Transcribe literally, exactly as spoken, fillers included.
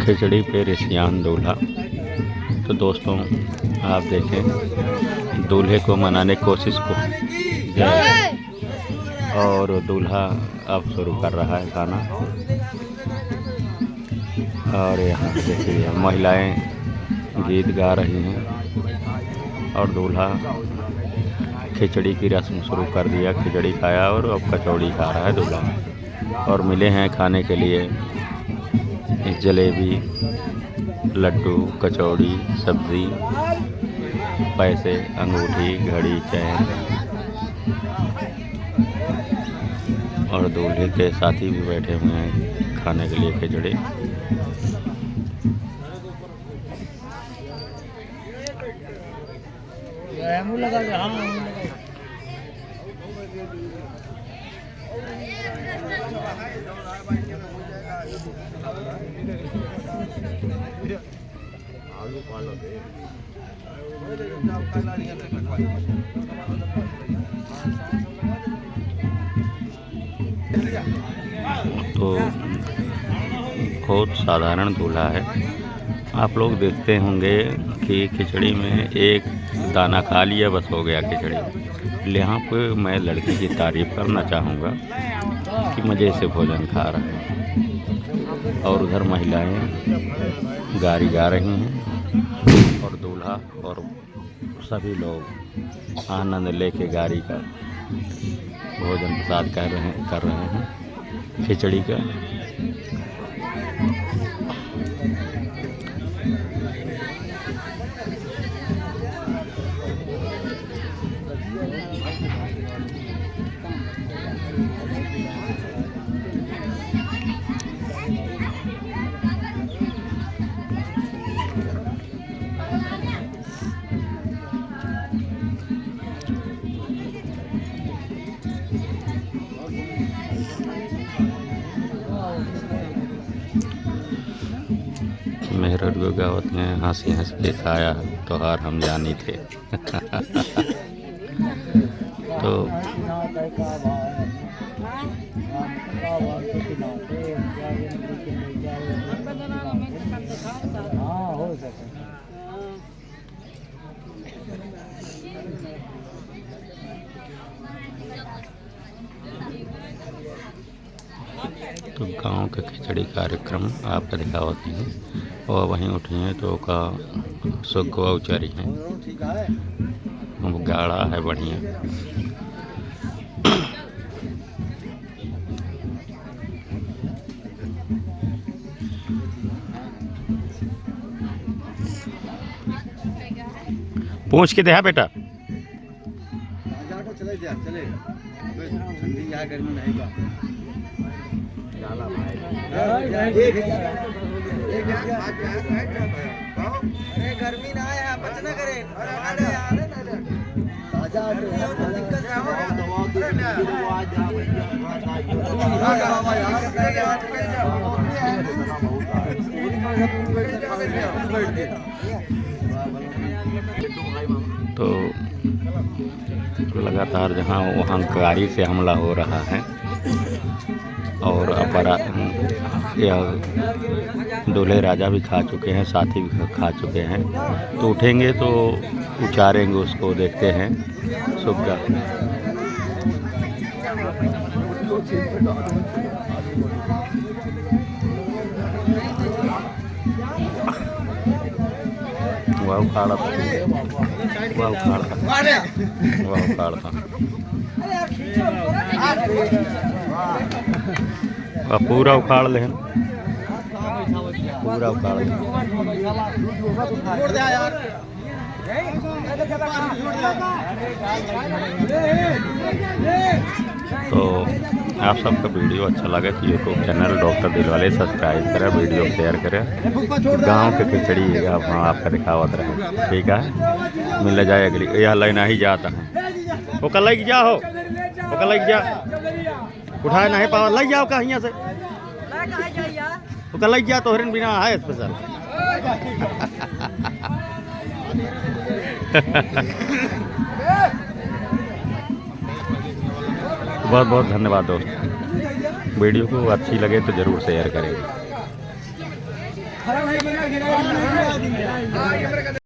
खिचड़ी पे रिसियान दूल्हा। तो दोस्तों, आप देखें, दूल्हे को मनाने की कोशिश को। और दूल्हा अब शुरू कर रहा है खाना। और यहाँ देखिए, महिलाएं गीत गा रही हैं और दूल्हा खिचड़ी की रस्म शुरू कर दिया। खिचड़ी खाया और अब कचौड़ी खा रहा है दूल्हा। और मिले हैं खाने के लिए जलेबी, लड्डू, कचौड़ी, सब्जी, पैसे, अंगूठी, घड़ी, चैन। और दूल्हे के साथी भी बैठे हुए हैं खाने के लिए खिचड़ी। तो बहुत साधारण दूल्हा है। आप लोग देखते होंगे कि खिचड़ी में एक दाना खा लिया, बस हो गया खिचड़ी। यहाँ पे मैं लड़की की तारीफ करना चाहूँगा कि मज़े से भोजन खा रहे हैं और उधर महिलाएं गारी गा रही हैं और दूल्हा और सभी लोग आनंद लेके गारी का भोजन प्रसाद कर रहे हैं, कर रहे हैं खिचड़ी का। मेहररुआ गावत हैं, "हँसी हँसी के खाया तोहार हम जानी थे।" तो तो गाँव के खिचड़ी कार्यक्रम आपका दिखावत हैं। और वहीं उठी हैं तो ओका सुगवा उचारी हैं। अब गाढ़ा है बढ़िया। पूछ के देहा बेटा। राजा ऑटो चले जा, चले। अबे, ठंडी है, गर्मी नहीं बा। अरे, गर्मी ना है, बचना करे। राजा ऑटो। दिक्कत ना हो। तो लगातार जहाँ वहाँ गाड़ी से हमला हो रहा है और अपरा-, यह दूल्हे राजा भी खा चुके हैं, साथी भी खा चुके हैं, तो उठेंगे तो उचारेंगे उसको, देखते हैं सुग्गा। वाह, उखाड़ा था। वाह, उखाड़ा था। वाह, उखाड़ा था। वाह, पूरा उखाड़ ले। पूरा उखाड़ ले। तो आप सबका वीडियो अच्छा लगे तो YouTube चैनल डॉक्टर दिलवाले subscribe करें, वीडियो share करें। गाँव के खिचड़ी है, अब हम आपका दिखावत रहे, ठीक है, मिल जाए अगली, यह लाइन ही जाता है। ओका लग जा हो, ओका लग जा, उठाए नहीं पावा, लग जाओ का हियाँ से। ओका लग जा, तोहरे बिना है special। बहुत बहुत धन्यवाद दोस्त, वीडियो को अच्छी लगे तो ज़रूर share करें।